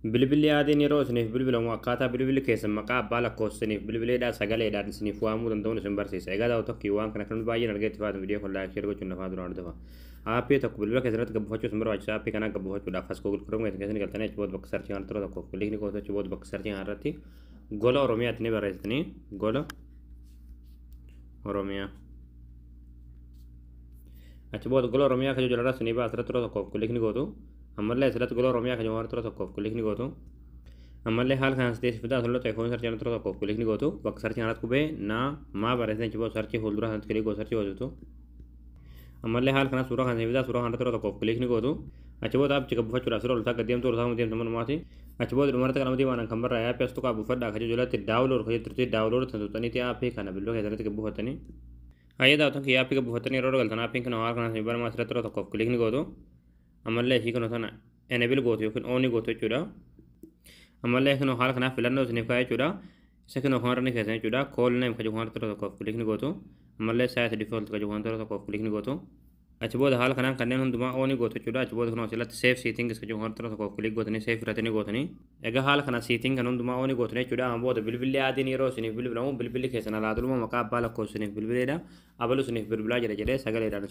Bilbilli adiin yeroo isiniif bilbilamu akkaataa bilbilli keessan maqaa abbaa lakkoofsa isiniif bilbileedhaan sagaleedhaan isiniif waamuu danda'uun isin barsiisa. Egaa daawwattoota waan kana kan baay'een argee itti fayyadamu viidiyoo kun like, share gochuun lafaa duraan hordofa. Aappii tokko bilbila keessan irratti gabbuufachuu isin barbaachisa. Aappii kana gabbuufachuudhaaf as Google Chrome keessan keessatti galtanii achi booda bakka searchii kana tura tokkoof click gootu. Achi booda bakka searchii kana irratti Gola Oromiyaatti ni barreessitanii, Gola Oromiyaa. Achi booda Gola Oromiyaa kan jiru irratti ni ba'a, asirratti tura tokkoof click gootu. Ammallee asirratti Gola Oromiyaa kan jiru tura tokkoof click gootu. Ammallee haala kanaan sitti fidaa asirratti iPhone searchii kana tura tokkoof click gootu. Bakka searchii kanatti qubee naa maa barreessitanii achi booda searchii fuuldura sanatti click gootu, searchii gootu. Ammallee haala kana suuraa kana fidaa suuraa kanatti tura tokkoof click gootu. Achi booda aappicha gabbuufachuudhaaf sirra ol ta'a deemtu, ol taa'uu deemtu manumaati. Achi booda dhumarratti qalama diimaan kan barraa'e aappii as tuqaa buufadhaa kan jiru jalatti download kan jirtutti download kan tuqxaniiti aappii kana bilbila keessatti gabbuufattanii. Hayyee daawwattoota kiyya, aappii gabbuufattanii yeroo galtan aappiin kana haala kanaan baramaa asirratti tura tokkoof click gootu. Ammallee ishii kana sana enable gootu yookiin on gootu jechuudha. Ammallee kunoo haala kanaaf filannoo isiniif kaa'e jechuudha. Isa kunoo kanarra ni keessan jechuudha. Call name kan jiru kanarra tura tokkoof click gootu. Ammallee set default kan jiru kanarra tokkoof click gootu. Achi booda haala kanaan kanneen hundumaa on gootu jechuudha. Achi booda kunoo asirratti save settings kan jiru kanarra tokkoof click gootanii save irratti ni gootanii. Egaa haala kana setting kan hundumaa on gootanii jechuudha. Amma booda bilbilli adiin yeroo isiniif bilbilamu bilbilli keessan alaa duruma maqaa abbaa lakkoofsa isiniif bilbileedha. Abalu isiniif bilbilaa jedha jedhee sagaleedhaan.